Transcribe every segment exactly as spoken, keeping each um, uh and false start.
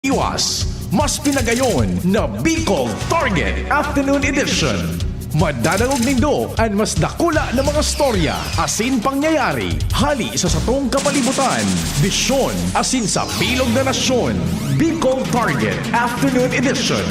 iwas. Mas pinagayon na Bicol Target Afternoon Edition. Madadangog nindo an mas dakula na mga storya asin pangyayari hali sa satong kapalibutan, bisyon asin sa bilog na nasyon. Bicol Target Afternoon Edition.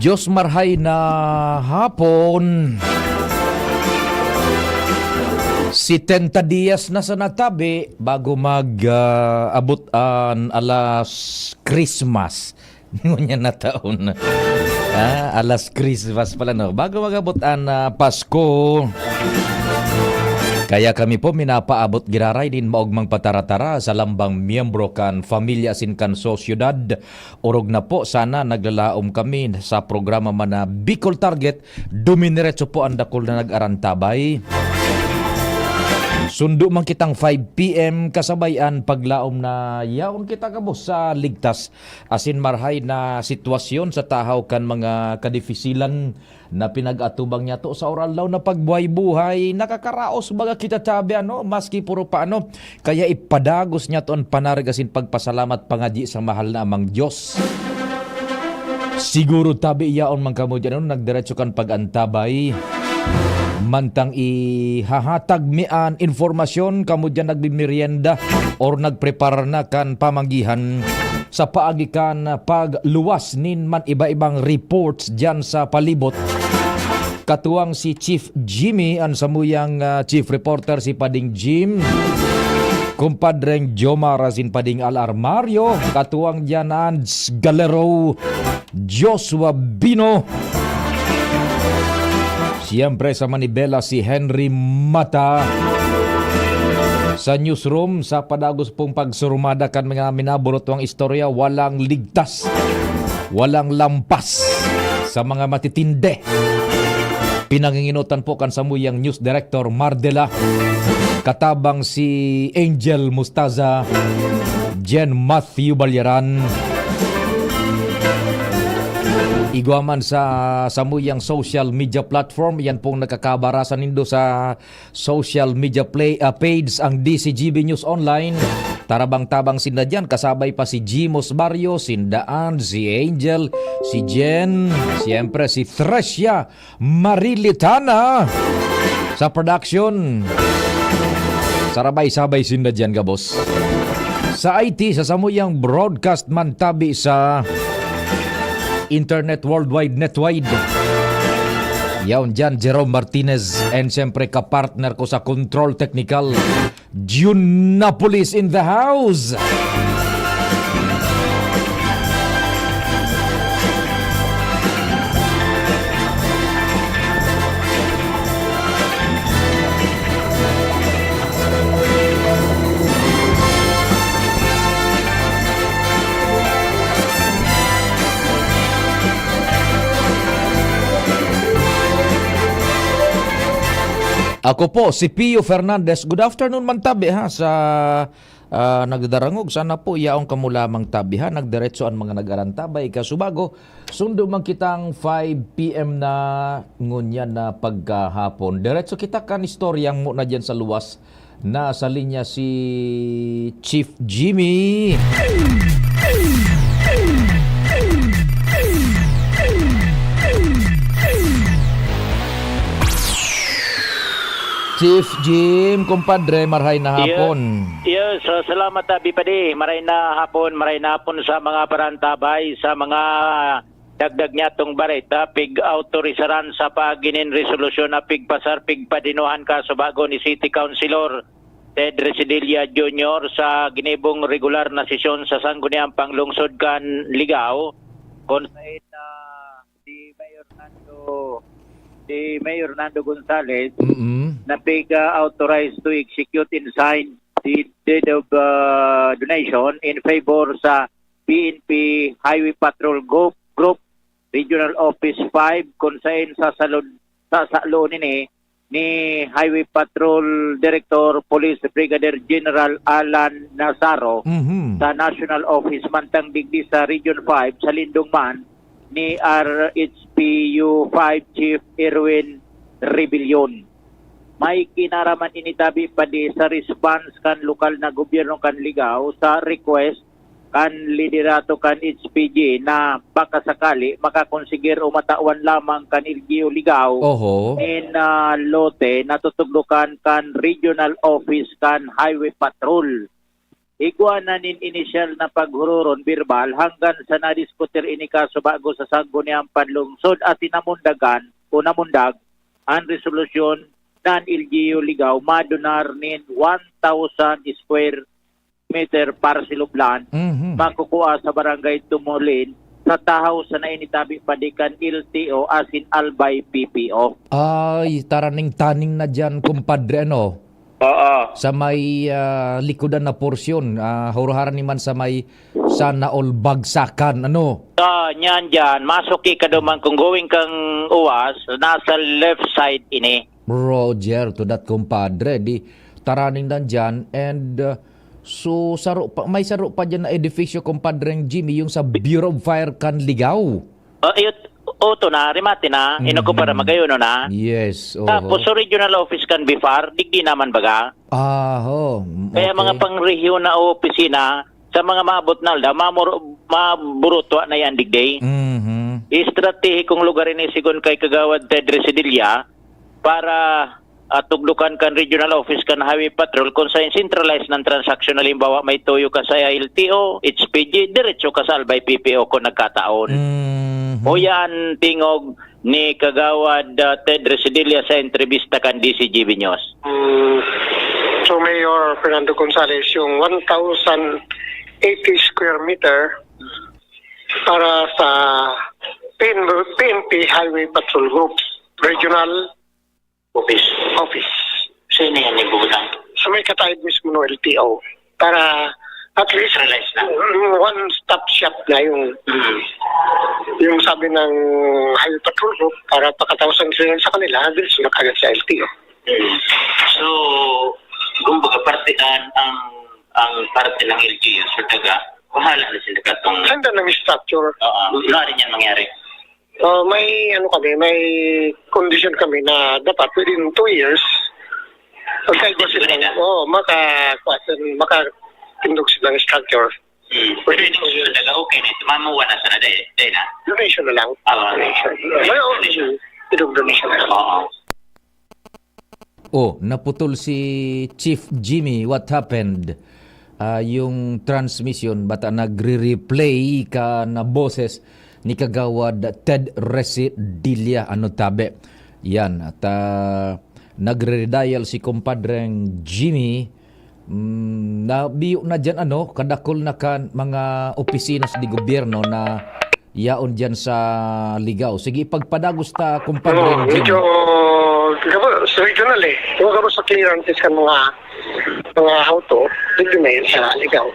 Diyos marhay na hapon. Setenta dias na sana tabi bago mag, ah, abot an alas Christmas. Ngunyan na taon. Ah, alas Christmas pala, no? Bago mag-abot an, ah, Pasko. Kaya kami po minapaabot giraray nin maogmang pataratara sa lambang miyembro kan pamilya asin kan sosyedad. Orog na po, sana naglalaom kami sa programa man na Bicol Target. Dumineretso po an dakul na nag-arantabay. Sundo man kitang five P M, kasabay an paglaom na yaon kita gabos sa ligtas asin marhay na sitwasyon sa tahaw kan mga kadifisilan na pinag-atubang niyato sa oral-daw na pagbuhay-buhay. Nakakaraos baga kita tabi, ano, maski puro pa, ano, kaya ipadagos niyato an panarig asin pagpasalamat pangadyi sa mahal na Amang Diyos. Siguro tabi yaon man kamo diyan, ano, nagdiretso kan pag-antabay. Mantang ihahatag mi an impormasyon, kamo diyan nagmimerienda or nagpreparar na kan pamanggihan sa paagi kan pagluwas nin man iba-ibang reports diyan sa palibot. Katuwang si Chief Jimmy, an samuyang, ah, chief reporter si Pading Jim, kumpadreng Jomar asin Pading Al Armario, katuwang diyan an Galero, Joshua Bino. Siyempre, sa manibela, si Henry Mata. Sa newsroom, sa padagos pong pagsurumada kan mga minaburutwang istorya, walang ligtas, walang lampas sa mga matitindi. Pinanginginotan po kan samuyang news director, Mardela. Katabang si Angel Mustaza, Jen Matthew Balyaran. Igwa man sa samuyang social media platform, yan pong nakakabara sa nindo sa social media play, ah, page ang D C G B News Online. Tarabang-tabang sinda diyan, kasabay pa si Jimos Barrio, sindaan, si Angel, si Jen, siyempre si Thresia Marilitana sa production. Sarabay-sabay sinda diyan, gabos. Sa I T, sa samuyang broadcast man tabi sa Internet Worldwide Netwide. Yaon diyan, Jerome Martinez. And siyempre, kapartner ko sa Control Technical, Jun Napolis in the house. Ako po, si Pio Fernandez. Good afternoon man tabi, ha, sa, ah, nagdadarangog. Sana po yaon kamo lamang tabi, ha. Nagdiretso an mga nag-arantabay. Kasubago, sundo man kitang five P M na ngunyan na pagkahapon. Diretso kita kan istoryang mo na diyan sa luwas. Nasa linya si Chief Jimmy. Chief Jim, kumpadre, marhay na hapon. Yes, ah, salamat, Abi Padi. Maray na hapon, maray na hapon sa mga parantabay, sa mga dagdag niyatong bareta, pig-autorisaran sa paginin resolusyon na pigpasar, pigpadinuhan kaso bago ni City Councilor Ted Residilla Junior sa ginibong regular na sesyon sa Sangguniang Panglungsod kan Ligao, kung sain na si Mayor Nando, si Mayor Nando Gonzales Mm-mm. na pig-authorize to execute and sign the deed of, ah, donation in favor sa P N P Highway Patrol Group, Group Regional Office five, kung sain sa salud, sa salo nini ni Highway Patrol Director Police Brigadier General Alan Nazaro Mhm. sa National Office, mantang digdi sa Region five sa Lindong man ni R H P U five Chief Erwin Rebellion. May kinaraman ini, tabi pa di sa response kan lokal na gobyerno kan Ligao sa request kan liderato kan H P G na baka sakali makakonsigir o matawan lamang kan L G U Ligao Oho. nin, ah, lote na tutuglokan kan regional office kan Highway Patrol. Igwa na nin inisyal na paghururon berbal hanggang sa nadiskutir ini kaso bago sa Sangguniang Panlungsod asin namundagan o namundag an resolusyon na an L G U Ligao madonar nin one thousand square meter parcel of land Mhm. makukua sa Barangay Tumulin sa tahaw sa nainitabi pa di kan L T O asin Albay P P O. Ay, taraning-taning na diyan, kumpadre, ano? Oo. Sa may, ah, likodan na porsyon, ah, hurharan ni man sa may Sana All Bagsakan, ano? Ah, nyan dyan. Masuki ka duman kung going kang uwas, nasa left side ini. Roger, to that, kumpadre. Di, taraning nandyan. And, uh, so, saro pa, may saro pa dyan na edifisyo, kumpadreng Jimmy, yung sa Bureau of Fire kan Ligao. Ah, iyot, oto na, remate na. Ino ko para Mhm. magayon na. Yes, oho. Tapos, sa regional office kan B F A R, digdi naman baga. Ah, ho. Mm, Kaya mga okay. pangrehiyon na opisina, sa mga maabot na aldaw, mamuro-, maburutwa na yan digdi. Mhm. Estratehikong lugar ini, sigon kay Kagawad Ted Residilla, para, ah, tugdokan kan regional office kan Highway Patrol kung saan centralized ng transaksyon. Halimbawa, may tuyo ka sa L T O, H P G, diretso ka sa Albay P P O kung nagkataon. Mhm. Uya an tingog ni Kagawad, ah, Ted Residilla sa entrevista kan D C G B News. Mm, so, Mayor Fernando Gonzales, yung one thousand eighty square meter para sa P N, P N P Highway Patrol Group, Regional Office. Office. Sino yan, ibutang? Sa may kataid mismo ng L T O. Para at least Centralized na. Mm, one-stop shop na yung, Mm. yung sabi ng Highway Patrol Group, para pakatawasan sila sa kanila, diretso na kagad sa L T O. Mm. So, kumbaga, parte ang, ang, ang parte ng L G U, so, taga, bahala na sila katong Handa ng structure. Oo, maaari niyan mangyari. Ah, may ano kami, may condition kami na dapat within two years, pagka Pwede sila, na. Oo, maka-, maka-, makatindog silang structure. Hmm. Pero itong susunod na, okay na ito. Mamuha na sana, dahil, dahil na. Donation na lang. Ah, Donation. Donation. Pero, mm, itong donation na lang. Oo. Oh, naputol si Chief Jimmy. What happened? Ah, yung transmission, bata nagre-replay ka na boses ni Kagawad Ted Residilla, ano tabi? Yan, at, ah, nagre-redial si Kumpadreng Jimmy. Mm, nabiyo na dyan, ano, kadakol na kan mga opisina sa gobyerno na yaon dyan sa Ligao. Sige, ipagpadagos ta, Kumpadre Oo, Jimmy. Medyo, gabo, sa regional eh. Yung gabo sa clearances kan mga, mga auto, dito na yun sa Ligao.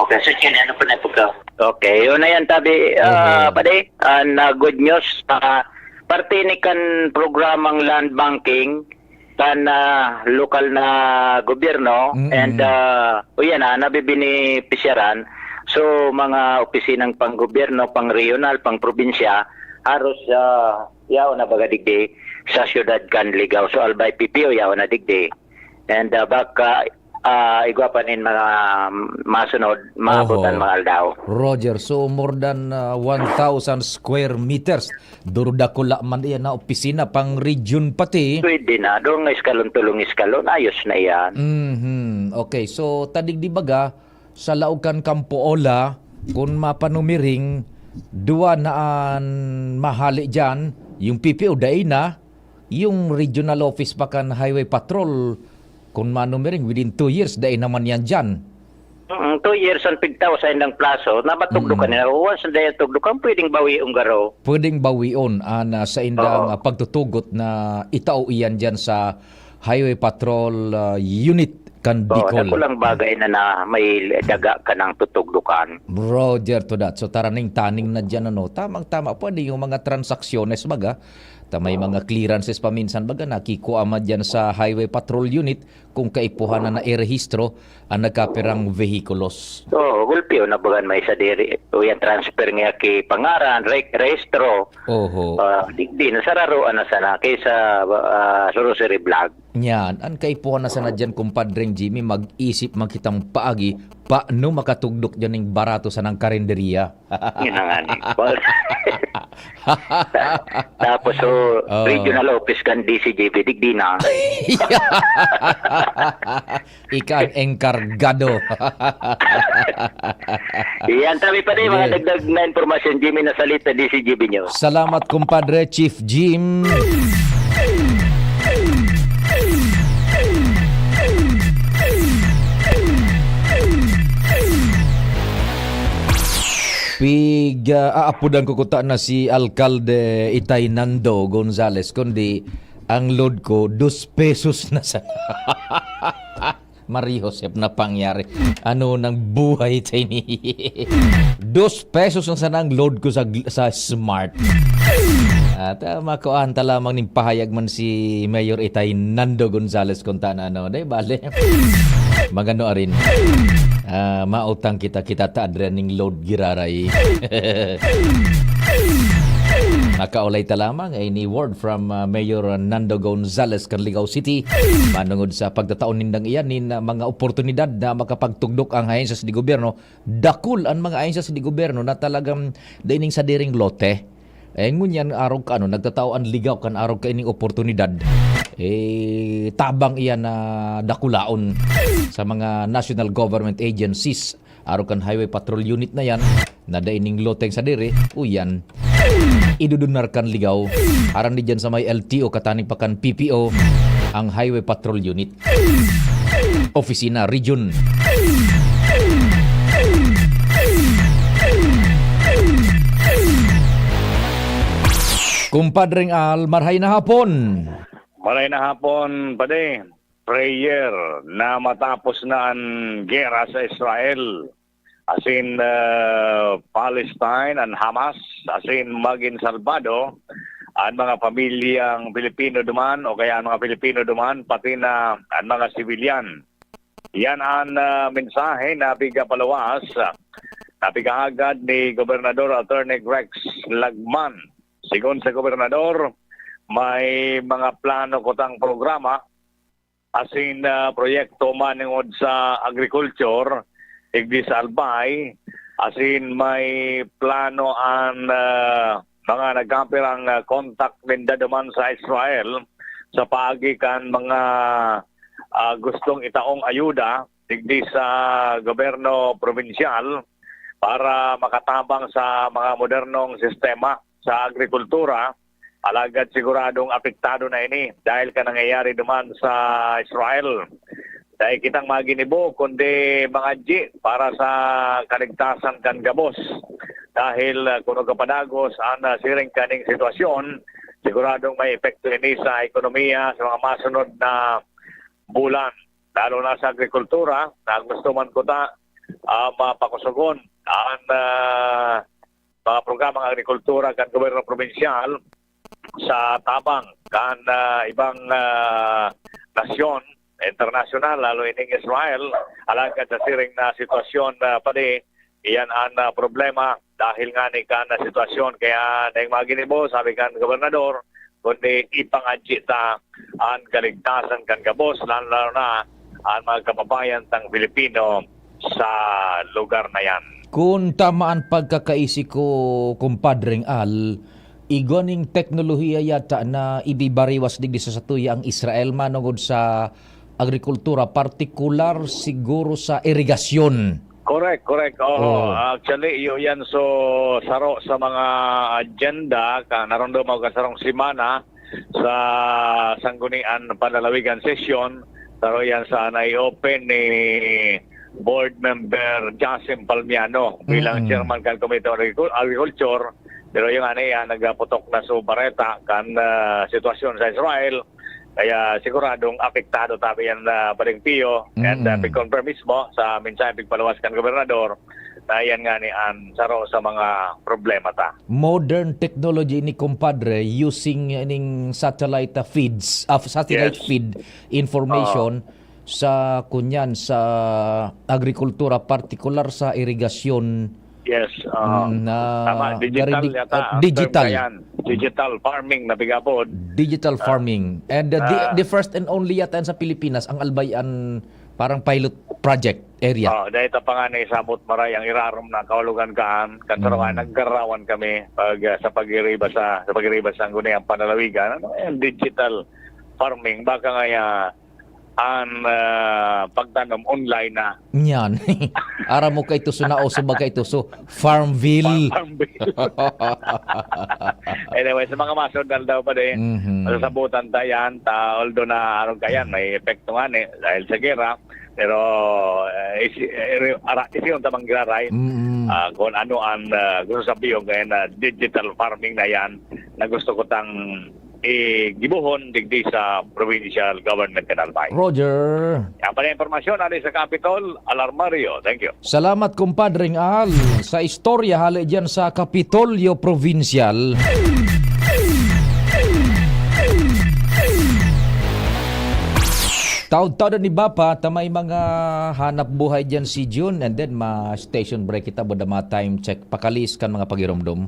Okay, so, yan, ano pa na pagka? Okay, yun na yan, tabi. Ah, Mhm. Padi, ah, na good news. Ah, parte ni kan programang land banking, kan, ah, lokal na gobyerno Mm. and, ah, o yan, ah, nabibenepisyaran. So, mga opisinang panggobyerno, pang-rehiyonal, pang-probinsya, haros, ah, yaon na baga digdi sa siyudad kan Ligao. So, Albay P P O, yaon na digdi. And, ah, baka Ah, igwa pa nin mga masunod, maabot Oho. an mga aldaw. Roger, so more than, ah, one thousand square meters. Duro dakula man iyan na opisina, pang region pati. Pwede na. Doon nga eskalon, tulong eskalon, ayos na iyan. Mhm. Okay, so tadig di baga, sa laog kan Campo Ola, kun mapanumiring, duwa na an mahali diyan, yung P P O dai na, yung regional office pa kan Highway Patrol, kun manumiring, within two years, dai naman yan diyan. Mm, two years ang pigtaw sa indang plaso, nabatugdo ka Mm. nila. Once na dai tugdo ka, pwedeng bawion garo. Pwedeng bawion, ah, na sa indang, Oo. ah, pagtutugot na itao iyan diyan sa Highway Patrol, ah, Unit kan Oo, Bicol. Dakulang bagay na, na may daga ka ng tutugdukan. Roger to that. So, taraning-taning na dyan, ano, tamang-tama, pwede yung mga transaksyonnes, baga, ta may Oo. mga clearances paminsan, baga, nakikua man dyan sa Highway Patrol Unit kung kaipuhan na nairehistro ang nagkapirang vehikulos. Oo, gulpi, o, nabagan may isa diri. O yan, transfer nga ki pangaran, re-, rehistro. Oho. Ah, di, di na, sararoan na sana kaysa, ah, surusury vlog. Nyan, an kaipuhan na sana diyan, Kumpadreng Jimmy, mag-isip man kitang paagi, paano makatugdok diyan ning barato sanang karenderiya. Yan nga ni. Tapos, so, Oo. regional office kan D C G B, digdi na. Ika ang engkargado. Yan, tabi pa rin, mga Sige. dagdag na impormasyon, Jimmy Nasalita, D C G B News. Salamat, kumpadre, Chief Jim. Pig, ah, aapodan ko kuta na si Alkalde Itay Nando Gonzales, kundi ang load ko, dos pesos na sa Marie Josep na pangyari. Ano nang buhay tayo ni? Dos pesos ang sanang load ko sa gl-, sa Smart. At, ah, makuhaan ta lamang ning pahayag man si Mayor Itay Nando Gonzales kung ta na ano. Di bale. Magano arin. Ah, mautang kita, kita ta adre ning load giraray. Nakaulay ta lamang, eh, ni word from, ah, Mayor Nando Gonzales kan Ligao City. Manungod sa pagtatao nindang iyan nin, ah, mga oportunidad na makapagtugdok ang ahensyas de gobyerno, dakul an mga ahensyas de gobyerno na talagang daining sadiring lote. Eh, ngunyan arog ka, ano, nagtatao an Ligao kan arog kaining oportunidad. Eh, tabang iyan na dakulaon sa mga national government agencies. Arog kan Highway Patrol Unit na yan, na dai ning loteng sadiri, uyan, idudunar kan Ligao. Aram ni dyan sa may L T O, kataning pa kan P P O, ang Highway Patrol Unit. Opisina, Region. Kumpadreng Al, marhay na hapon. Marhay na hapon, padi. Prayer na matapos na an gera sa Israel, asin, ah, Palestine, an Hamas, asin magin salbado an mga pamilyang Pilipino duman o kaya an mga Pilipino duman, pati na an mga sibilyan. Yan an, ah, mensahe na pigapaluwas, ah, na pigahagad ni Gobernador Attorney Rex Lagman. Sigon sa gobernador, may mga plano kutang programa asin, ah, proyekto manongod sa agriculture digdi sa Albay, asin may plano an, ah, mga nagkapirang, ah, kontak ninda duman sa Israel sa paagi kan mga, ah, gustong itaong ayuda digdi sa gobyerno probinsyal para makatabang sa mga modernong sistema sa agrikultura, alagad siguradong apektado na ini dahil kan nangyayari duman sa Israel. Dai kitang maginibo kundi mangadyi para sa kaligtasan kan gabos. Dahil, ah, kun magkapadagos an, ah, siring kaning sitwasyon, siguradong may epekto ini sa ekonomiya sa mga masunod na bulan, lalo na sa agrikultura, na gusto man kuta, ah, mapakusugon an, ah, mga programang agrikultura kan gobyerno probinsyal sa tabang kan, ah, ibang, ah, nasyon internasyonal, lalo ining Israel. Alagad sa siring na sitwasyon, ah, padi, iyan an, ah, problema dahil nga ni kan, ah, sitwasyon. Kaya dai maginibo, sabi kan gobernador, kundi ipangadyi ta an kaligtasan kan gabos, lalo, lalo na an mga kababayan tang Pilipino sa lugar na yan. Kun tama an pagkakaisi ko, Kumpadreng Al, igwa ning teknolohiya yata na ibibariwas digdi sa satuya ang Israel manongod sa agrikultura, partikular siguro sa irigasyon. Correct, correct. Oo. Oo. Actually, iyo yan. So, saro sa mga agenda, ka, narundom ako kan sarong semana sa Sanggunian Panlalawigan Session, saro yan sa na-open ni Board Member Jasim Palmiano bilang Mm. Chairman kan Committee on Agricu-, Agriculture. Pero yung ano yan, nagputok na sa bareta kan, ah, sitwasyon sa Israel. Kaya siguradong apektado tabi yan, ah, Padre Pio. And, ah, Mm. pig-confirm mismo sa mensahe pigpaluwas kan gobernador na yan nga ni an saro sa mga problema ta. Modern technology ni, kumpadre, using ning satellite, ah, feeds, ah, satellite Yes. feed information Oo. sa, kunyan, sa agrikultura, partikular sa irigasyon. Yes, oo. Mm, na Tama, digital gari-, yata ah, ang term digital. Yan. Digital farming na pigapod. Digital Ah. farming. And, uh, the, Ah. the first and only yata yan sa Pilipinas, ang Albay an parang pilot project area. Oh, dahil ito pa nga na isabot maray ang irarom na kaulugan kaan, kan saro nga Mm. naggarawan kami pag, ah, sa pagiriba sa, sa pagiriba sa Sangguniang Panlalawigan. Ano yan? Digital farming. Baka nga, ah, an, ah, pagtanom online na. Yan. Aram mo kaito, so nauso ba kaito? So, Farmville. Farm, Farmville. Anyway, sa mga masunod na daw pa din, Mhm. masasabutan ta yan, ta, although na arog ka yan, may epekto nga ni, dahil sa gera, pero, eh, isi-, eh, ara-, isi yung tamang giraray, Mm. ah, kung ano ang, ah, gusto sabihin ngayon na digital farming na yan, na gusto ko tang igibohon digdi sa provincial government kan Albay. Roger. Yan pa na impormasyon, ali sa Capitol, Alarmario. Thank you. Salamat, Kumpadreng Al, sa istorya hali diyan sa Kapitolyo Provincial. Taud-taud ni Bapa, ta may mga hanap buhay diyan si June, and then ma-station break kita, buda ma-time check. Pakalis kan mga pagiromdom.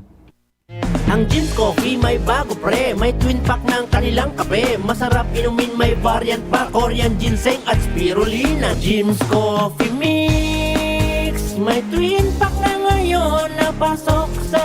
Ang Jim's Coffee may bago, pre. May twin pack ng kanilang kape. Masarap inumin, may variant pa. Korean ginseng at spirulina. Jim's Coffee Mix. May twin pack na ngayon na pasok sa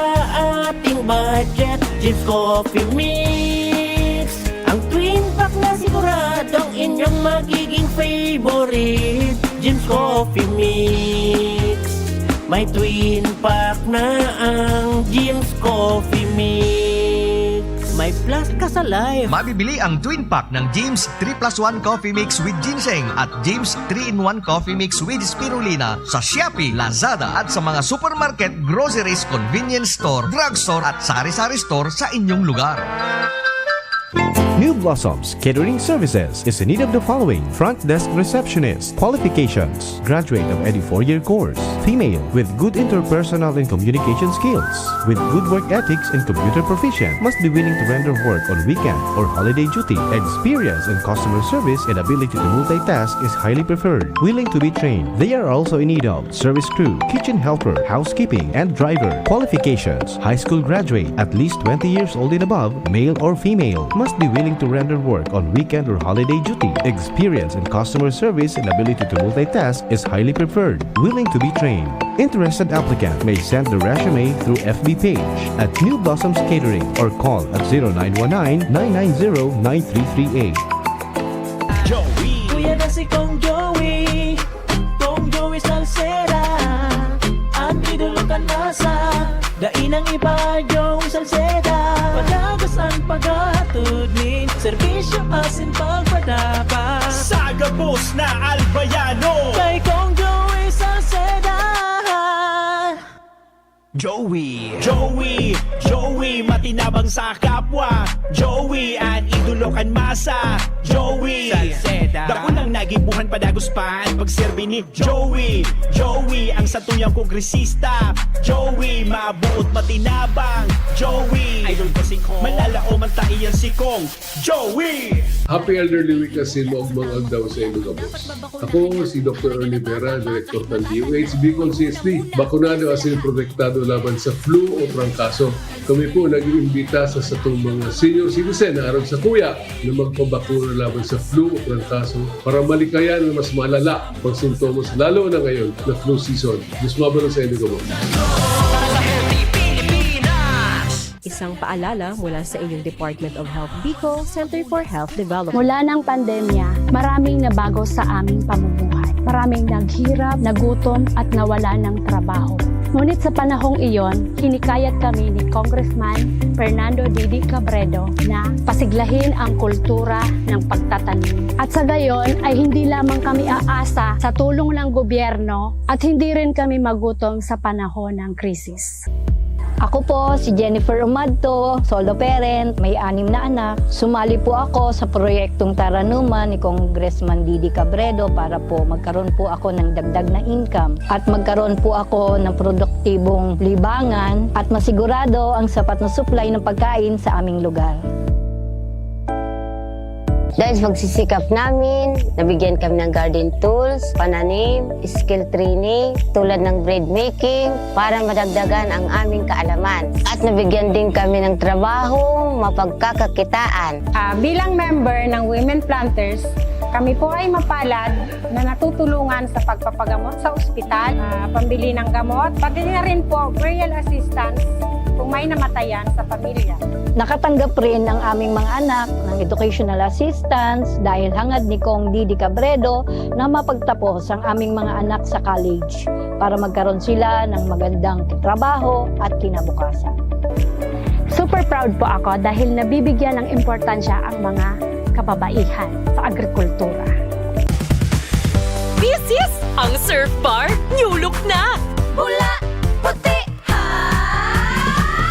ating budget. Jim's Coffee Mix. Ang twin pack na siguradong inyong magiging favorite. Jim's Coffee Mix. May twin pack na ang Jim's Coffee Mix. May plus ka sa life. Mabibili ang twin pack ng Jim's three plus one Coffee Mix with Ginseng at Jim's three-in-one Coffee Mix with Spirulina sa Shopee, Lazada at sa mga supermarket, groceries, convenience store, drugstore at sari-sari store sa inyong lugar. New Blossoms Catering Services is in need of the following: front desk receptionist, qualifications, graduate of any four-year course, female, with good interpersonal and communication skills, with good work ethics and computer proficient, must be willing to render work on weekend or holiday duty. Experience in customer service and ability to multitask is highly preferred. Willing to be trained. They are also in need of service crew, kitchen helper, housekeeping, and driver. Qualifications: high school graduate, at least twenty years old and above, male or female. Must be willing to render work on weekend or holiday duty. Experience in customer service and ability to multitask is highly preferred. Willing to be trained. Interested applicant may send the resume through F B page at New Blossoms Catering or call at zero nine one nine, nine nine zero, nine three three eight. Joey. Kuya na si Kong Joey. Kong Joey Salceda, an idolo kan masa. Dai nang iba, Joey Salceda. Padagos an paghatod nin serbisyo asin pagpadabang. Sa gabos na Albayano. Kay Kong Joey Salceda. Joey. Joey, Joey, matinabang sa kapwa. Joey, an idolo kan masa. Joey, Salceda. Dakulang nagibuhan, padagos pa an pagserbi ni Joey. Joey, ang satuyang kongresista. Joey, mabuot, matinabang. Joey, idol ko si Kong. Malalaoman ta iyan si Kong. Joey! Happy Elderly Week asin maogmang aldaw sa inyo gabos. Ako si Doktor Ernie Vera, Direktor kan D O H, Bicol C S D. Bakunado asin protektado laban sa flu o trangkaso. Kami po nag-iimbita sa satong mga senior citizen na arog sakuya na magpabakuna laban sa flu o trangkaso. para malikayan na mas malala pang sintomas, lalo na ngayon na flu season. Diyos mabalos sa inyo gabos. Mula ng pandemya, maraming nabago sa aming pamumuhay. Maraming naghirap, nagutom at nawala ng trabaho. Ngunit sa panahong iyon, hinikayat kami ni Congressman Fernando Didi Cabredo na pasiglahin ang kultura ng pagtatanim. At sa gayon ay hindi lamang kami aasa sa tulong ng gobyerno at hindi rin kami magutom sa panahon ng krisis. Ako po si Jennifer Umadto, solo parent, may anim na anak. Sumali po ako sa proyektong Taranuman ni Congressman Didi Cabredo para po magkaroon po ako ng dagdag na income at magkaroon po ako ng produktibong libangan at masigurado ang sapat na supply ng pagkain sa aming lugar. Dahil sa pagsisikap namin, nabigyan kami ng garden tools, pananim, skill training, tulad ng bread making, para madagdagan ang aming kaalaman. At nabigyan din kami ng trabahong mapagkakakitaan. Ah, bilang member ng Women Planters, kami po ay mapalad na natutulungan sa pagpapagamot sa ospital, ah, pambili ng gamot, pati na rin po burial assistance kung may namatayan sa pamilya. Nakatanggap rin ang aming mga anak ng educational assistance dahil hangad ni Cong Didi Cabredo na mapagtapos ang aming mga anak sa college para magkaroon sila ng magandang trabaho at kinabukasan. Super proud po ako dahil nabibigyan ng importansya ang mga kababaihan sa agrikultura. This is ang Surf Bar New Look na! Pula, puti, ha!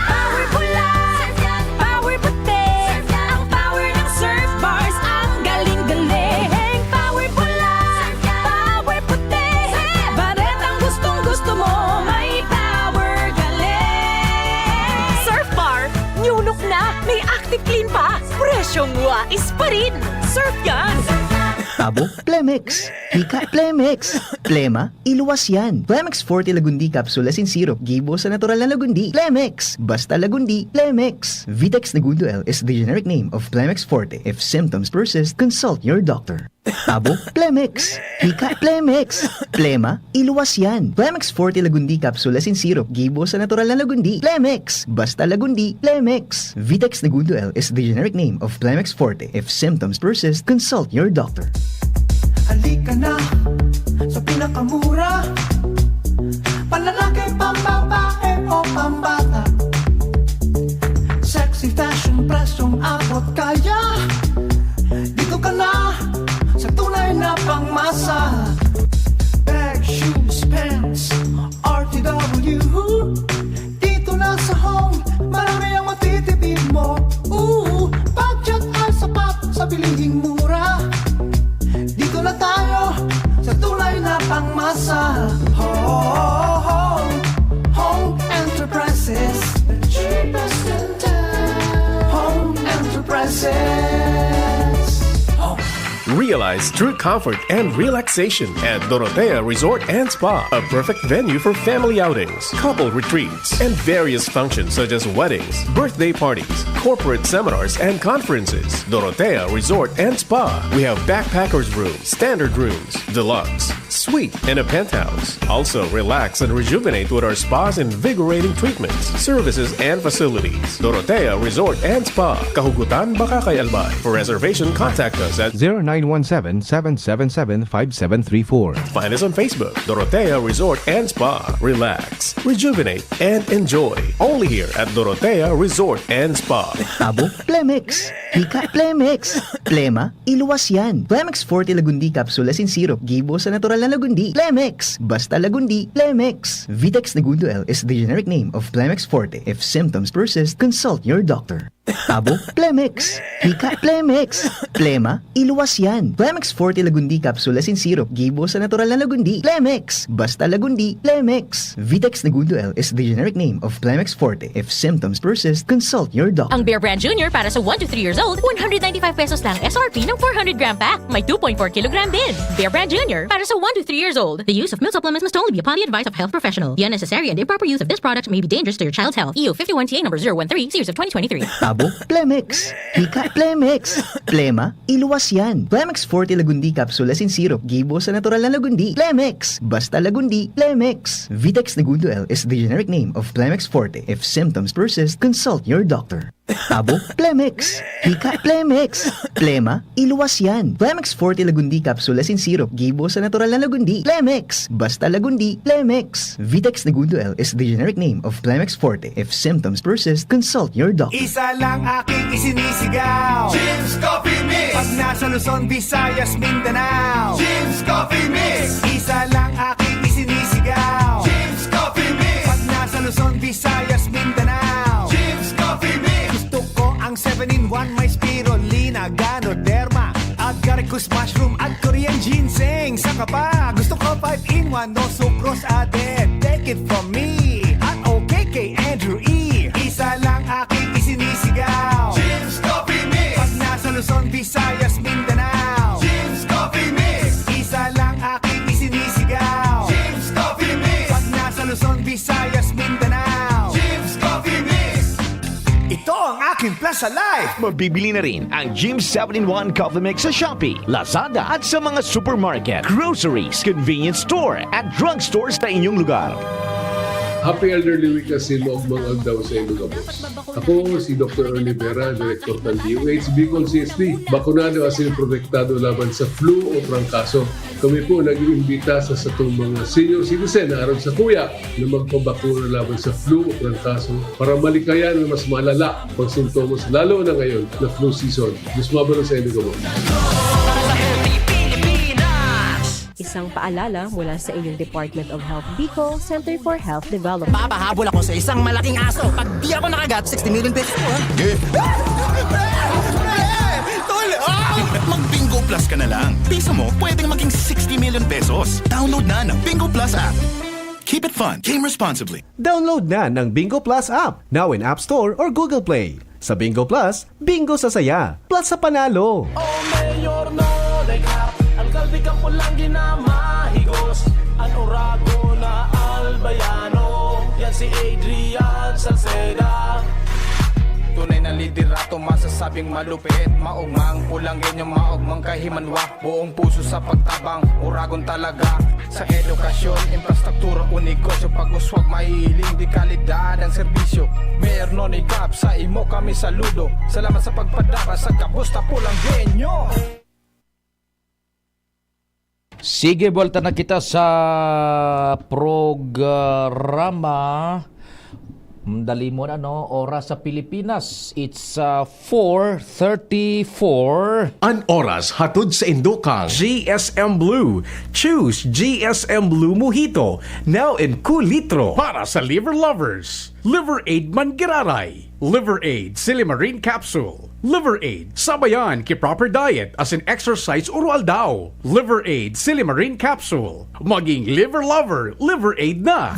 Power pula, surf yan, power puti. Surf yan, ang power ng Surf Bars, ang galing-galing. Power pula, surf yan, power puti. Baretang gustong-gusto mo, may power galing. Surf Bar New Look na! May Active Clean pa! Presyong wais pa rin! Surf yan! Abo, Plemex. Hika, Plemex. Plema, iluwas yan. Plemex Forte Lagundi Capsule as in syrup. Gibo sa natural na lagundi. Plemex. Basta lagundi, Plemex. Vitex Negundo L is the generic name of Plemex Forte. If symptoms persist, consult your doctor. Abo, Plemex. Hika, Plemex. Plema, iluwas yan. Plemex Forte Lagundi Capsule as in syrup. Gibo sa natural na lagundi. Plemex. Basta lagundi, Plemex. Vitex Negundo L is the generic name of Plemex Forte. If symptoms persist, consult your doctor. Halika na sa pinakamura. Panlalaki, pambabae o pambata. Sexy fashion, presyong abot kaya. Dito ka na sa tunay na pangmasa. Bag, shoes, pants, R T W. Dito na sa Home, marami ang matitipid mo. Ooh, budget ay sapat sa bilihing mura. Dito na tayo sa tunay na pangmasa. Home, Home Enterprises, the cheapest in town. Home Enterprises. Home. Realize true comfort and relaxation at Dorotea Resort and Spa, a perfect venue for family outings, couple retreats, and various functions such as weddings, birthday parties, corporate seminars, and conferences. Dorotea Resort and Spa. We have backpackers room, standard rooms, deluxe, suite, and a penthouse. Also, relax and rejuvenate with our spa's invigorating treatments, services, and facilities. Dorotea Resort and Spa, Kahugutan, Bacacay, Albay. For reservation, contact us at zero nine one seven, seven seven seven, five seven three four. Find us on Facebook, Dorotea Resort and Spa. Relax, rejuvenate, and enjoy. Only here at Dorotea Resort and Spa. Abo, Plemex. Hika, Plemex. Plema, iluwas yan. Plemex Forte Lagundi Capsule as in syrup. Gibo sa natural na lagundi. Plemex. Basta lagundi, Plemex. Vitex Negundo L is the generic name of Plemex Forte. If symptoms persist, consult your doctor. Abo, Plemex. Hika, Plemex. Plema, iluwas yan. Plemex Forte Lagundi Capsule as in syrup. Gibo sa natural na lagundi. Plemex. Basta lagundi, Plemex. Vitex Negundo L is the generic name of Plemex Forte. If symptoms persist, consult your doctor. Ang Bear Brand Junior para sa one to three years old, one hundred ninety-five pesos lang S R P ng four hundred gram pack. May two point four kilogram din. Bear Brand Junior para sa one to three years old. The use of milk supplements must only be upon the advice of a health professional. The unnecessary and improper use of this product may be dangerous to your child's health. E U fifty-one T A number zero one three, series of twenty twenty-three. Bo, Plemex. Hika, Plemex. Plema, iluwas yan. Plemex Forte Lagundi Capsule asin Syrup. Gibo sa natural na lagundi. Plemex. Basta lagundi, Plemex. Vitex Negundo L is the generic name of Plemex Forte. If symptoms persist, consult your doctor. Tabo, Plemex. Hika, Plemex. Plema, iluwas yan. Plemex Forte Lagundi Capsule asin Syrup. Gibo sa natural na lagundi. Plemex. Basta lagundi, Plemex. Vitex Negundo L is the generic name of Plemex Forte. If symptoms persist, consult your doctor. Isa lang aking isinisigaw. Jim's Coffee Mix. Pag nasa Luzon, Visayas, Mindanao. Jim's Coffee Mix. Isa lang aking isinisigaw. Jim's Coffee Mix. Pag nasa Luzon, Visayas, Mindanao. Jim's Coffee Mix. Gusto ko ang seven-in-one, may spirulina, ganoderma, agaricus mushroom at Korean ginseng. Saka pa, gusto ko five-in-one, no sucrose added. Take it from me at okay kay Andrew E. Isa lang aking isinisigaw. Jim's Coffee Mix. Pag nasa Luzon, Visayas, Mindanao. Jim's Coffee Mix. Isa lang aking isinisigaw. Jim's Coffee Mix. Pag nasa Luzon, Visayas, Mindanao. Jim's Coffee Mix. Ito ang aking Plaza Life. Mabibili na rin ang Jim seven-in-one Coffee Mix sa Shopee, Lazada at sa mga supermarket, groceries, convenience store at drugstores sa inyong lugar. Happy Elderly Week asin maogmang aldaw sa inyong gabos. Ako si Doktor Ernie Vera, Direktor ng D O H Bicol C S D. Bakunado asin protektado laban sa flu o trangkaso. Kami po nag-iimbita sa satong mga senior citizen na aron sakuya na magpabakuna laban sa flu o trangkaso para malikayan na mas malala pag sintomas, lalo na ngayon na flu season. Diyos mabalos sa inyo gabos. Isang paalala mula sa inyong Department of Health Bicol, Center for Health Development. Papahabol ako sa isang malaking aso. Pag di ako nakagat, sixty million pesos ko, ha? Tol! Ah! Mag Bingo Plus ka na lang. Piso mo, pwedeng maging sixty million pesos. Download na ng Bingo Plus app. Keep it fun. Game responsibly. Download na ng Bingo Plus app, now in App Store or Google Play. Sa Bingo Plus, bingo sa saya, plus sa panalo. Oh Mayor Nonoy Cap, ang kalbi kang pulang ginamahigos. An oragon na albayano, yan si Adrian Salceda. Tunay na liderato, masasabing malupit. Maogmang pulanggenyo, maogmang kahimanwa. Buong puso sa pagtabang, oragon talaga. Sa edukasyon, infrastruktura o negosyo, pag-uswag, mahihiling dekalidad ang serbisyo. Mayor Nonoy Cap, sa imo kami saludo. Salamat sa pagpadara sa gabos na pulanggenyo. Sige, buwelta na kita sa programa. Dali mo na, no? Oras sa Pilipinas, it's uh, four thirty-four. An oras hatod sa indokang G S M Blue. Choose G S M Blue Mojito, now in kulitro. Para sa liver lovers, Liver Aid Manggiraray, Liver Aid Silimarin Capsule, Liver Aid sabayan ki proper diet asin exercise uro-aldaw. Liver Aid Silimarin Capsule. Maging liver lover, Liver Aid na.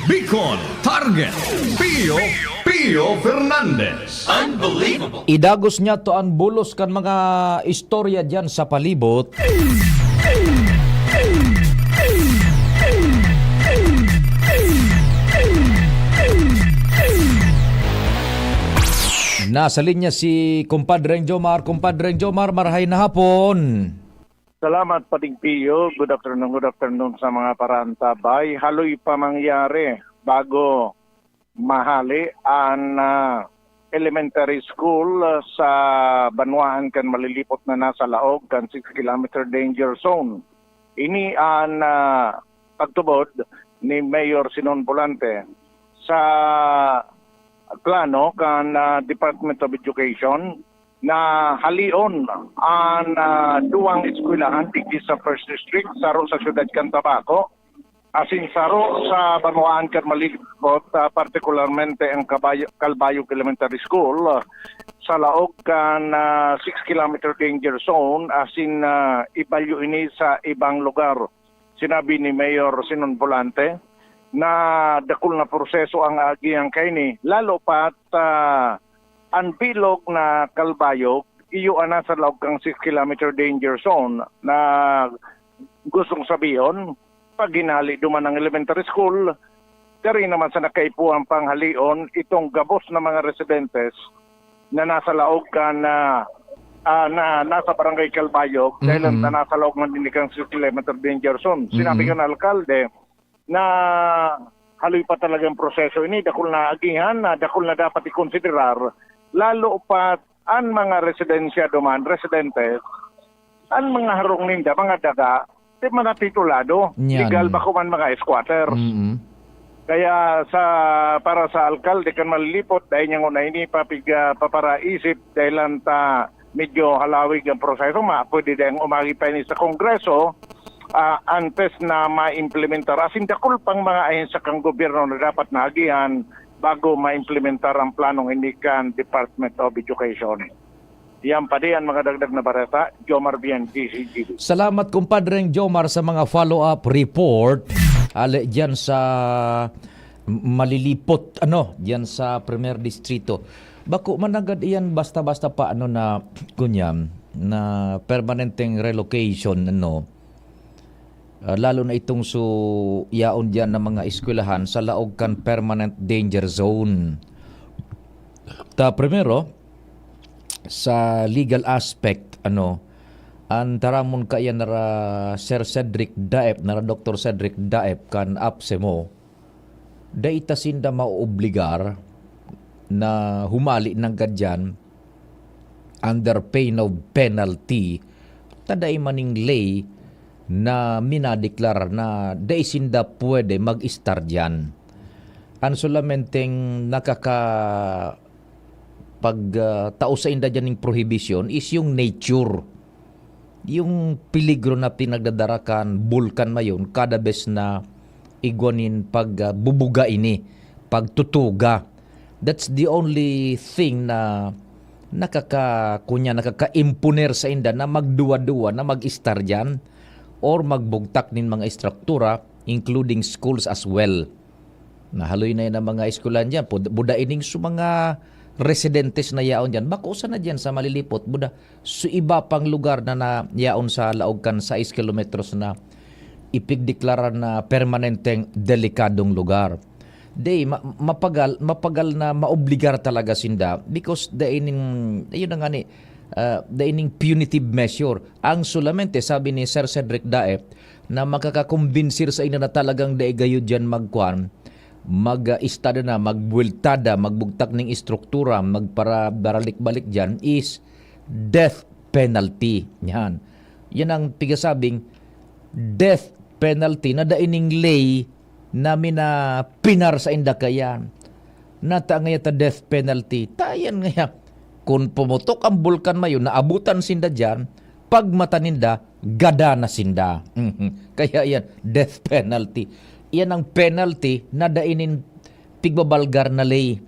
Bicol Target, Pio Pio Fernandez. Unbelievable! Idagos niya to an bulos kan mga istorya diyan sa palibot. Nasa linya si Kumpadreng Jomar. Kumpadreng Jomar, marahay na hapon. Salamat, Pading Pio. Good afternoon, good afternoon sa mga paraantabay. Haloy pa mangyari bago mahali an ah, elementary school ah, sa banwaan kan Malilipot na nasa laog kan six kilometer danger zone. Ini an ah, pagtubod ni Mayor Sinon Volante sa plano kan ah, Department of Education na halion an ah, duwang eskwelahan digdi sa First District, saro sa siyudad kan Tabaco, asin saro sa banwaan kan Malilipot, ah, partikularmente ang Kabayo, Calbayog Elementary School, ah, sa laog kan ah, six kilometer danger zone, asin ah, ibalyo ini sa ibang lugar. Sinabi ni Mayor Sinon Volante na dakul na proseso ang aagihan kaini, lalo pat ah, an bilog na Calbayog, iyo an nasa laog kan six kilometer danger zone na gustong sabihon, pag hinali duman ang elementary school, diri naman sa nakaipuhan pang halion itong gabos na mga residentes na nasa laog kan, ah, ah, na nasa Barangay Calbayog, dahil Mm-mm. na nasa laog man din kan six kilometer danger zone. Sinabi Mm-mm. kan alkalde na haloy pa talagang proseso ini, dakul na agihan na dakul na dapat ikonsiderar, lalo pa an mga residensya duman, residente, an mga harong ninda, mga daga, di man natitulado. Yan. Legal ba ko man mga squatters? Mm-mm. Kaya sa, para sa alkalde kan Malilipot, dai niya nguna ini papig-, ah, paparaisip dahil lang ta medyo halawig ang proseso. Ma-, pwede dayang umagi pa ini sa Kongreso, ah, antes na maimplementar. Asin dakul pang mga ahensya kan gobyerno na dapat naagihan bago maimplementar ang planong ini kan Department of Education. Yan pa di ang mga dagdag na bareta, Jomar Bien, D Z G B. Salamat, kumpadreng Jomar, sa mga follow-up report. Ale, diyan sa Malilipot, ano, diyan sa Primer Distrito. Bako man agad iyan basta-basta pa, ano, na, kunyan, na permanenteng relocation, ano. Ah, lalo na itong su-, yaon diyan na mga eskwelahan sa laog kan permanent danger zone. Ta, primero, sa legal aspect, ano, an taramon kaiyan nara Sir Cedric Daep, nara Doktor Cedric Daep kan APSEMO, dai ta sinda maoobligar na humali nanggad diyan under pain of penalty, ta dai maning ley na minadeklara na dai sinda pwede mag-estar diyan. An solamenteng nakaka-, pag, ah, tao sainda diyan ning prohibition is yung nature. Yung peligro na pinagdadara kan bulkan mayon kada bes na igwa nin pag, ah, bubuga ini, pagtutuga. That's the only thing na nakaka-, kunya, nakaka-imponer sainda na magduwa-duwa na mag-estar diyan or magbugtak nin mga estruktura, including schools as well. Nahaloy na yan ang mga eskwelahan diyan. Pud-, buda ining su mga residentes na yaon diyan. Bako sana diyan sa Malilipot, buda su iba pang lugar na, na yaon sa laog kan sais kilometros na ipigdeklarar na permanenteng delikadong lugar. Di, ma-, mapagal, mapagal na maobligar talaga sinda because dai nin, ayun na nga ni, ah, dai ning punitive measure. Ang solamente, sabi ni Sir Cedric Daep, na makakakumbinsir sa inyo na talagang dai gayo diyan magkuan, mag, ah, istada na, magbuweltada, magbugtak ning estruktura, magparabaralik-balik diyan is death penalty. Yan. Yan ang pigasabing death penalty na dai ning ley na minapinar sainda kayan. Nata ngaya ta death penalty. Ta yan ngaya. Kun pumutok ang bulkan mayo, naabutan sinda diyan, pagmata ninda, gada na sinda. Mhm. Kaya yan, death penalty. Yan ang penalty na dai nin pigbabalgar na ley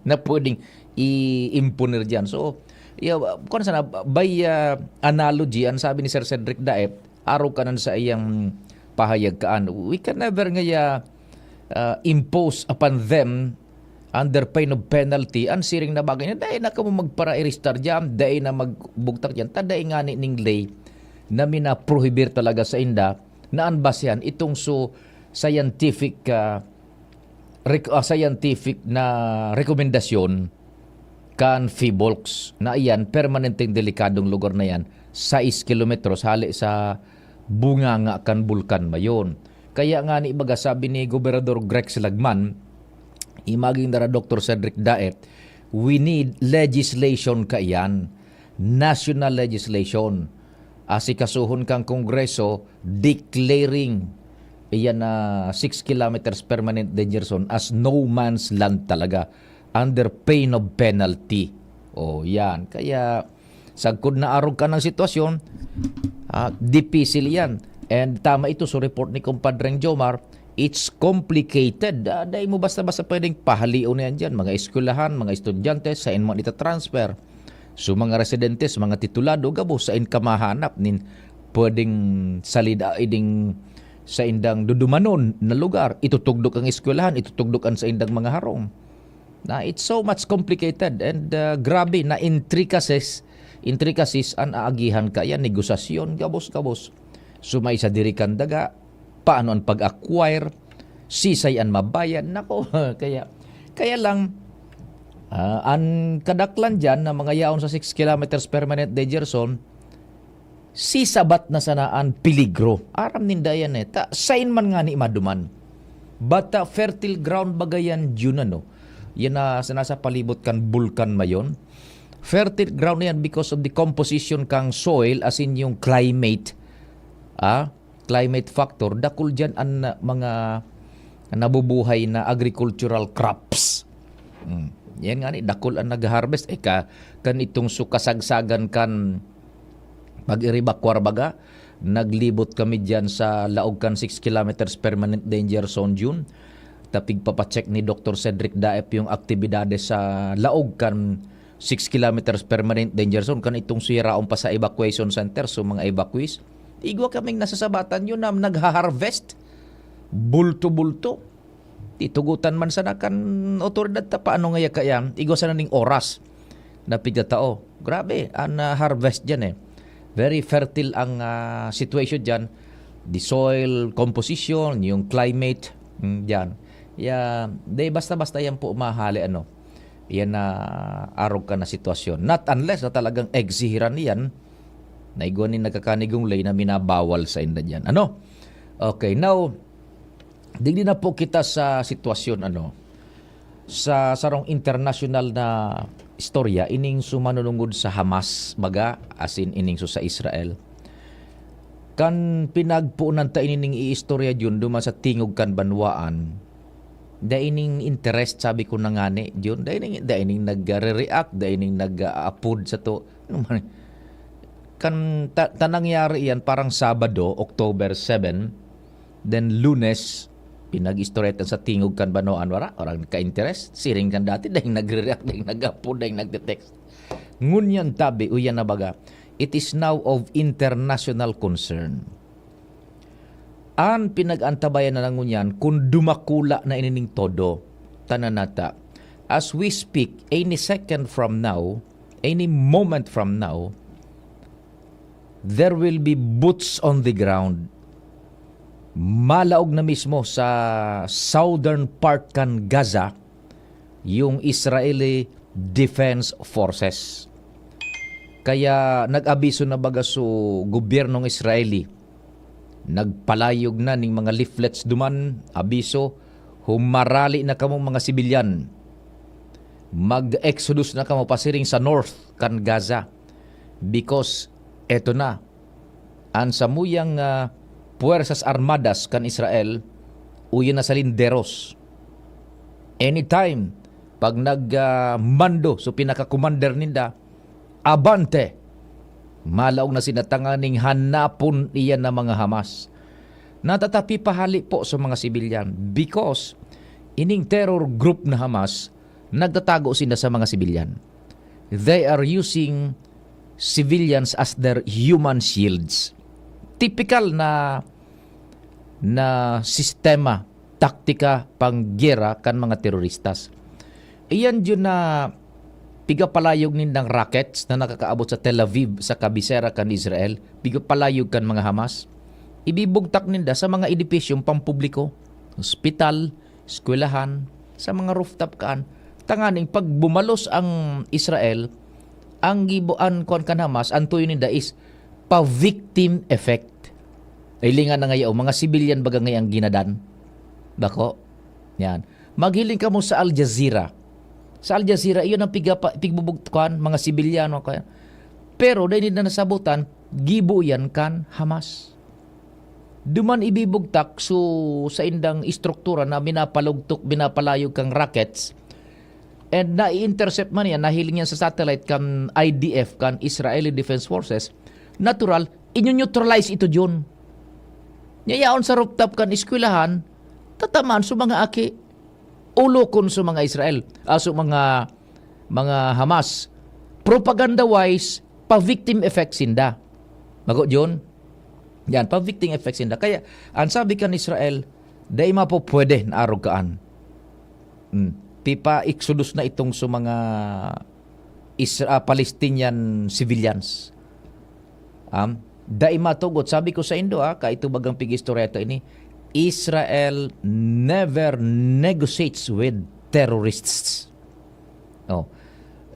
na pwedeng i-imponer diyan. So, yeah, kung sana, by, ah, analogy, ang sabi ni Sir Cedric Daep, arog kanan sa iyang pahayag kaan, we can never ngaya, ah, impose upon them under pain of penalty an siring na bagay na dai na kamo magpara-arrestar diyan, dai na magbugtak diyan, ta dai ngani ning ley na minaprohibir talaga sainda na an basehan itong su scientific, ah, rek-, ah, scientific na rekomendasyon kan PHIVOLCS na iyan, permanenteng delikadong lugar na yan, sais kilometros hale sa bunganga kan bulkan mayon. Kaya ngani, baga sabi ni Gobernador Grex Lagman, imaging dara Doktor Cedric Daep, we need legislation kaiyan, national legislation. Asikasuhon kan Kongreso, declaring iyan na six kilometers permanent danger zone as no man's land talaga, under pain of penalty. O, yan. Kaya, sagkod na arog ka ng sitwasyon, ah, dipisil yan. And tama ito sa report ni Compadreng Jomar, it's complicated. Ah, dai mo basta-basta pwedeng pahalion na yan dyan. Mga eskwelahan, mga estudyante, sain man ita-transfer. So, mga residentes, mga titulado, gabos sain ka mahanap nin pwedeng salida iding saindang dudumanon na lugar. Itutugdok ang eskwelahan, itutugdok ang saindang mga harong. Na it's so much complicated and, uh, grabe na intricacies, intricacies an aagihan kaya negosasyon, gabos-gabos. So, may sa diri kan daga, paano an pag-acquire, sisay an mabayad, nako, kaya, kaya lang, Ah, an kadaklan diyan na mga yaon sa six kilometers permanent danger zone, sisabat na sana an peligro. Aram ninda yan eh. Ta, sain man ngani maduman? Bata fertile ground baga yan, Jun, ano? Yan na sa nasa palibot kan Bulkan Mayon. Fertile ground na yan because of the composition kang soil, as in yung climate. Ah, climate factor, dakul diyan an, ah, mga nabubuhay na agricultural crops. Hmm. Yan nga ni, dakul an nag-harvest. Eh, ka, kan itong sukasagsagan kan pag-iribakwar baga, naglibot kami diyan sa laog kan six kilometers permanent danger zone, Jun. Ta pigpapacheck ni Doktor Cedric Daep yung aktibidades sa laog kan six kilometers permanent danger zone, kan itong suyaraon pa sa evacuation center, so mga evacuees. Igwa kaming nasasabatan yun na nagha-harvest. Bulto-bulto. Titugutan man sana kan otoridad ta, paano ngaya kaya? Igwa sana ning oras na pigtatao. Grabe, ang, ah, harvest diyan eh. Very fertile ang, ah, situation diyan. The soil composition, yung climate, mm, diyan. Ya, di basta-basta yan po mahali, ano. Yan na arog ka na sitwasyon. Not unless na talagang exihiran niyan na igwa nin nagkakanigong lay na minabawal sa inda diyan. Ano? Okay, now, digdi na po kita sa sitwasyon, ano, sa sarong internasyonal na istorya, ining sumanunungod sa Hamas, baga, as in, ining su sa Israel. Kan pinagpuunan ta ining iistorya diyon duman sa tingog kan banwaan, dai ning interest, sabi ko na ngani, diyon, dai ning, dai ning nagre-react, dai ning nag-aapod sa to. Ano man? Kan ta, ta nangyari iyan parang Sabado, October seven, then Lunes, pinag-istorya ta sa tingog kan banwaan, wala, wala ka-interest. Siring kan dati, dai nagre-react, dai nag-aapod, dai nagte-text. Ngunyan tabi, uyan na baga, it is now of international concern. An pinag-antabayan na lang ngunyan kun dumakula na inining todo. Tanan nata. As we speak, any second from now, any moment from now, there will be boots on the ground. Malaog na mismo sa southern part kan Gaza, yung Israeli Defense Forces. Kaya nag-abiso na baga su gobyernong Israeli. Nagpalayog na ning mga leaflets duman, abiso, "Humarali na kamo, mga sibilyan. Mag-exodus na kamo pasiring sa north kan Gaza. Because, eto na, an samuyang, ah, puwersas armadas kan Israel, uya na sa linderos. Anytime, pag nag, ah, mando so pinaka-commander ninda, abante! Malaog na sinda tanganing hanapon iyan na mga Hamas." Natatapi pahali po sa mga sibilyan because ining terror group na Hamas, nagtatago sinda sa mga sibilyan. They are using civilians as their human shields. Tipikal na, na sistema, taktika, panggyera kan mga teroristas. Iyan yun na pigapalayog nindang rockets na nakakaabot sa Tel Aviv, sa kabisera kan Israel, pigapalayog kan mga Hamas. Ibibugtak ninda sa mga edipisyong pampubliko, ospital, eskwelahan, sa mga rooftop kaan. Tanganing pag bumalos ang Israel, ang gibo-, an kuwan kan Hamas, ang tuyo ninda is pa-victim effect. Hilingan na ngaya, o, mga civilian baga ngaya ang ginadan. Bako? Yan. Maghiling kamo sa Al Jazeera. Sa Al Jazeera, iyon ang piga-, pa-, pigbubugtukan, mga sibilyan, mga kaya. Pero, dahil na nasabutan, gibo yan kan Hamas. Duman ibibugtak, so, sa indang estruktura na minapalugtok, minapalayog kang rockets, and nai-intercept man yan, nahiling yan sa satellite kan I D F, kan Israeli Defense Forces, natural, inyo-neutralize ito, Jun. Yayaon sa rooftop kan eskwelahan, tatamaan sa mga aki, ulokon sa mga Israel, ah, sa mga, mga Hamas. Propaganda-wise, pa-victim effect sinda. Mago, Jun? Yan, pa-victim effect sinda. Kaya, ang sabi kan Israel, "Dai mapo pwede na arog kaan." Hmm. Pipa-exodus na itong sa mga Isra-, Palestinian civilians. Um, dai matugot. Sabi ko sa indo, ah, kaito bagang pig-istorya ta ini, Israel never negotiates with terrorists. Oh.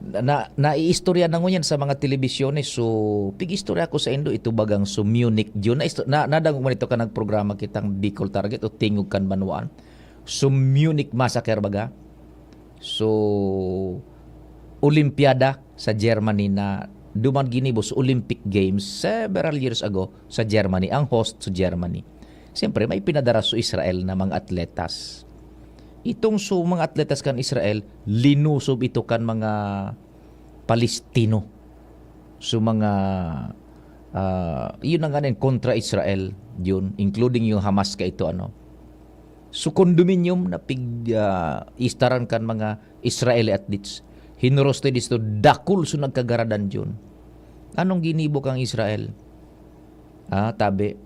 Na, naiistorya na ngunyan sa mga telebisyones. So, pig-istorya ko saindo, ito bagang su Munich June. Na, isto-, na, nadangog man ito kan nagprograma kitang Bicol Target o Tingog kan Banwaan. Su Munich Massacre baga. So, Olimpiada sa Germany na duman ginibo sa Olympic Games several years ago sa Germany, ang host sa Germany. Siyempre, may pinadara sa Israel na mga atletas. Itong su mga atletas kan Israel, linusob ito kan mga Palestino. So, mga, ah, yun ang ano, kontra Israel, yun, including yung Hamas ka ito, ano. So, condominium na pig, ah, istaran kan mga Israeli athletes. Hinuros to disto, dakul so nagkagaradan yun. Anong ginibo kang Israel? Ah, tabi.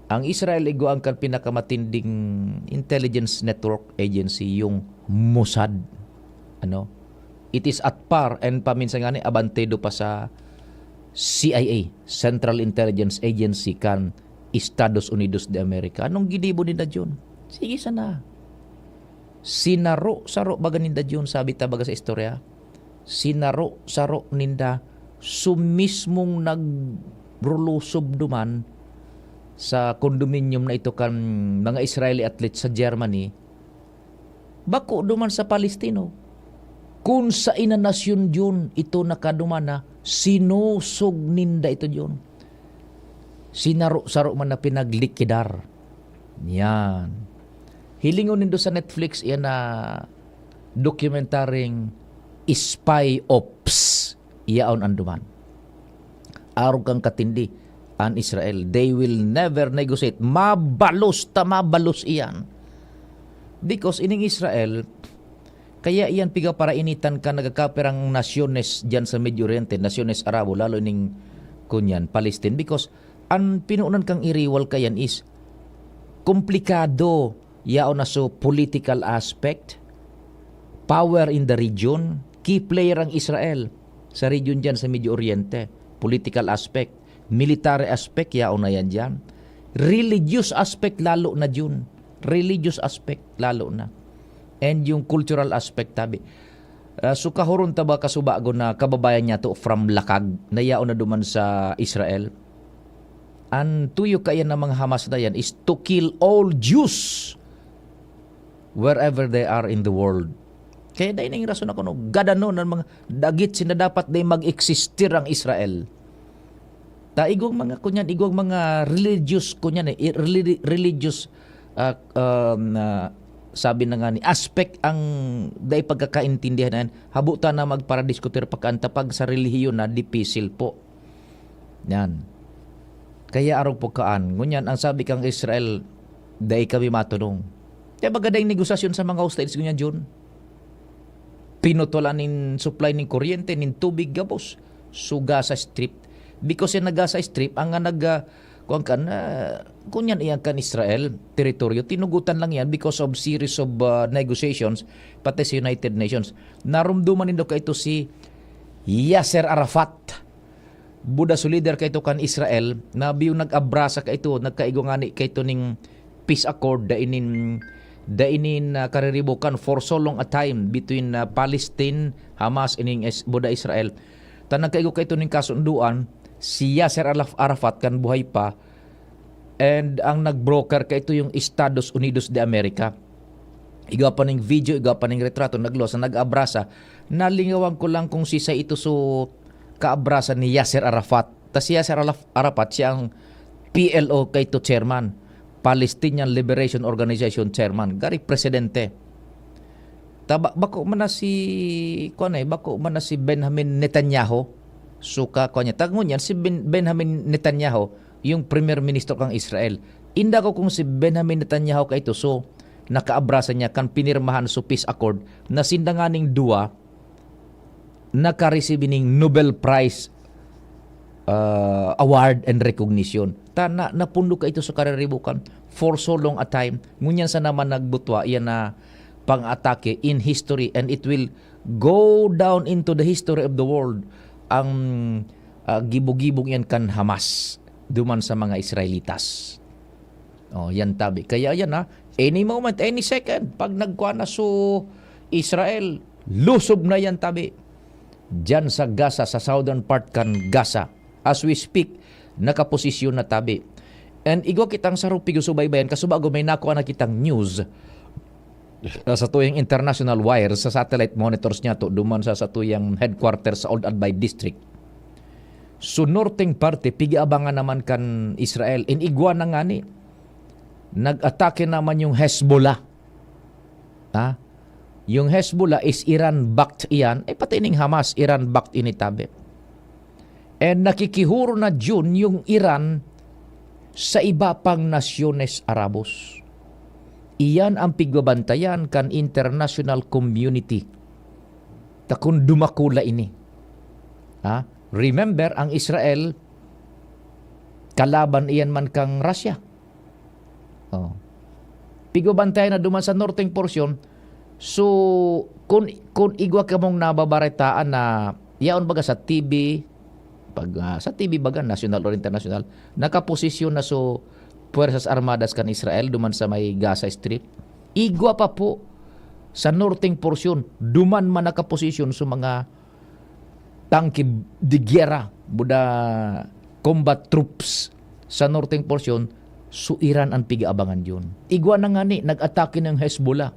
Ang Israel igwa ang kan pinakamatinding intelligence network agency, yung Mossad. Ano? It is at par and paminsan nga ni abantedo pa sa C I A, Central Intelligence Agency kan Estados Unidos de America. Anong ginibo ninda diyon? Sige sana. Sinaro-saro baga ninda diyon, sabi ta baga sa istorya. Sinaro-saro ninda su mismong nagrulosob duman sa condominium na ito kan mga Israeli athletes sa Germany. Bako duman sa Palestino. Kun sain na nasyon diyon ito nakaduman na sinusog ninda ito diyon. Sinaro-saro man na pinaglikidar. Yan. Hilingon nindo sa Netflix, yan na documentaryng Spy Ops. Yaon an duman. Arog kan katindi an Israel. They will never negotiate. Mabalos ta mabalos iyan. Because ining Israel, kaya iyan pigaparainitan kan nagkakapirang nasyones diyan sa Medio Oriente, nasyones Arabo, lalo ning, kunyan, Palestine. Because an pinuunan kang iriwal kayan is komplikado. Yaon na so political aspect, power in the region, key player ang Israel sa region diyan sa Medio Oriente. Political aspect, military aspect, yaon na yan diyan. Religious aspect lalo na, Jun. Religious aspect lalo na. And yung cultural aspect, tabi. Ah, so kahuron ta ba kasubago na kababayan niya to from Lakag, na yaon na duman sa Israel? An tuyo kaiyan na mga Hamas na yan is to kill all Jews wherever they are in the world. Kaya dai na yung rason ako, no? Gadanon ang mga dagit sinda dapat dai mag-existir ang Israel. Ta igwang mga, kunyan, igwang mga religious, kunyan, eh, i-, reli-, religious, ah, um, ah, sabi na nga ni, aspect ang dai pagkakaintindihan na yan. Habo ta na magparadiskutir pa kan tapag sa relihiyon na dipisil po. Yan. Kaya arog po kaan. Ngunyan, ang sabi kang Israel, dai kami matunong. Kaya baga dai negosasyon sa mga hostages ngunyan, Jun. Pinutulan nin supply nin kuryente, nin tubig, gabos. So, Gaza Strip. Because yan na Gaza Strip, ang nga nag, ah, kuwan ka na, kunyan iyan kan Israel, teritoryo, tinugutan lang yan because of series of, ah, negotiations, pati sa United Nations. Narumduman nindo ka ito si Yasser Arafat. Buda so lider kaito kan Israel, na biyo nag-abrasa kaito, nagkaigo ngani kaito ning peace accord, dai nin, dai nin, ah, kariribokan for so long a time between, ah, Palestine, Hamas, ining is-, buda Israel. Ta nagkaigo kaito ning kasundoan, si Yasser Alaf-, Arafat kan buhay pa, and ang nag-broker kaito yung Estados Unidos de America. Igwa pa ning video, igwa pa ning retrato, nagluwas na nag-abrasa. Nalingawan ko lang kung sisay ito so kaabrasa ni Yasser Arafat. Ta si Yasser Araf-, Arafat, siya ang P L O kaito chairman, Palestinian Liberation Organization chairman, gari presidente. Ta ba-, bako man na si, kuwan eh, bako man na si Benjamin Netanyahu. Suka, kuwan niya. Ta ngunyan, si Ben-, Benjamin Netanyahu, yung Premier Minister kang Israel. Inda ko kung si Benjamin Netanyahu kaito, so, nakaabrasa niya kan pinirmahan so peace accord na sinda nganing duwa nakareceive ning Nobel Prize, ah, award and recognition. Ta na, napundo kaito sa kariribokan for so long a time. Ngunyan sa naman nagbutwa, iyan na pang-atake in history, and it will go down into the history of the world ang, ah, gibo-gibong yan kan Hamas duman sa mga Israelitas. Oh, yan tabi. Kaya yan ha, any moment, any second, pag nagkuha na so Israel, Lusob na yan, tabi. Diyan sa Gaza, sa southern part kan Gaza. As we speak, nakaposisyon na, tabi. And igwa kitang sarong pigsusubaybayan, kasubago may nakuha na kitang news, ah, sa tuyang international wires, sa satellite monitors niya to, duman sa, sa tuyang headquarters sa Old Adbay District. So, norteng parte, pig-aabangan naman kan Israel. In igwa na ngani, nag-atake naman yung Hezbollah. Ha? Yung Hezbollah is Iran-backed iyan. Eh, pati ning Hamas, Iran-backed ini, tabi. And nakikihuro na, Jun, yung Iran sa iba pang nasyones Arabos. Iyan ang pigbabantayan kan international community. Ta kun dumakula ini. Ha? Remember, ang Israel, kalaban iyan man kang Russia. Oh. Pigbabantayan na duman sa norteng porsyon. So, kun, kun igwa kamong nababaretaan na yaon baga sa T V, pag, ah, sa T V baga, national or international, nakaposisyon na so Puwersas Armadas kan Israel duman sa may Gaza Strip. Igwa pa po sa norteng porsyon, duman man nakaposisyon so mga tangke de guerra, buda combat troops sa norteng porsyon, so Iran an pig-aabangan yun. Igwa na ngani, nag-atake ng Hezbollah.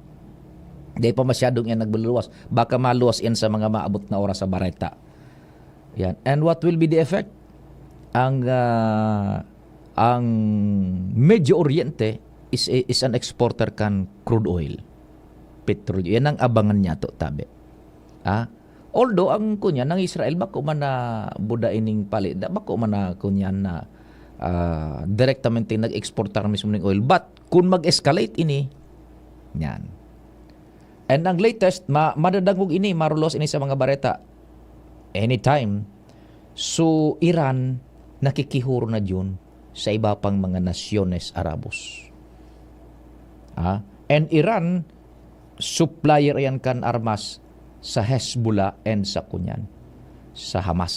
Di pa masyadong yan nagluluwas. Baka maluwas yan sa mga maabot na oras sa bareta. Yan. And what will be the effect? Ang, ah, ang Medio Oriente is, is an exporter kan crude oil. Petrol. Yan ang abangan niya to, tabi. Ah, although ang kunyan, ang Israel, bako man na buda ining pali, da-, bako man na kunyan na, ah, direktamente nag-exportar mismo ning oil. But, kung mag-escalate ini, yan. And ang latest, ma-, madadangog ini, marulos ini sa mga bareta. Anytime. So, Iran, nakikihuro na diyon sa iba pang mga nasyones Arabos. Ah, and Iran, supplier yan kan armas sa Hezbollah and sa kunyan, sa Hamas.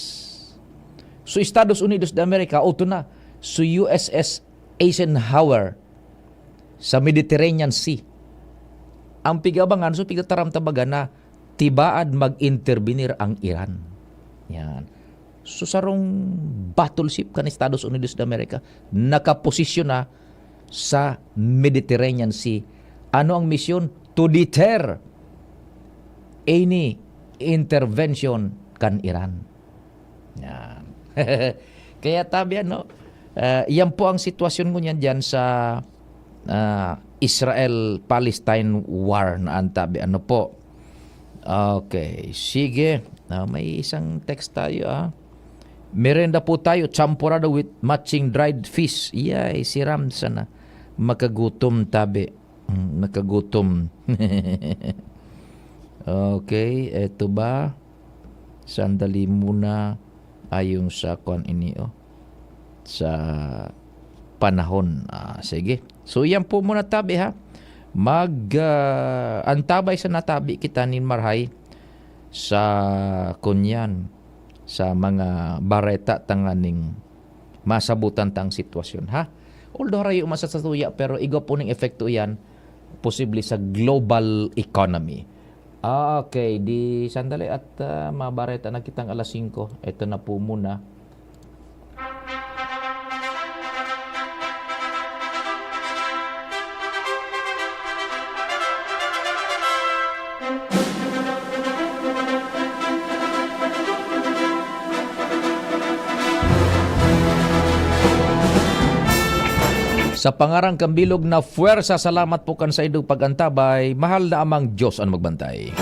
So, Estados Unidos de America, uto na, so U S S Eisenhower sa Mediterranean Sea. Ang pigabangan, so pigtataram ta baga na tibaad mag-intervenir ang Iran. Yan. So, sarong battleship kan Estados Unidos de America, nakaposisyon na sa Mediterranean Sea. Ano ang misyon? To deter any intervention kan Iran. Yan. Kaya tabi, ano, ah, yan po ang sitwasyon ngunyan dyan sa, ah, Israel-Palestine war na antabi. Ano po? Okay, sige. Ah, may isang text tayo, ah. "Merenda po tayo, champorado with matching dried fish." Yay, si Ram sana. Makagutom, tabi. Mm, makagutom. Okay, eto ba? Sandali muna. Ayong sa kwan ini, oh. Sa panahon. Ah, sige. So, yan po muna, tabi, ha. Mag, ah, antabay sa natabi kita nin marhay sa kunyan, sa mga bareta tanganing masabutan tang sitwasyon, ha. Although harayo man sa satuya, pero igwa po ning epekto iyan, posible sa global economy. Ah, okay, di sandali at, ah, mabareta na kitang alas singko. Ito na po muna. Sa pangaran kan bilog na puwersa, salamat po kan saindong pag-antabay. Mahal na Amang Diyos an magbantay.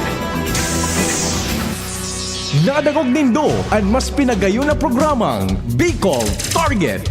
Nadangog nindo an mas pinagayon na programang Bicol Target.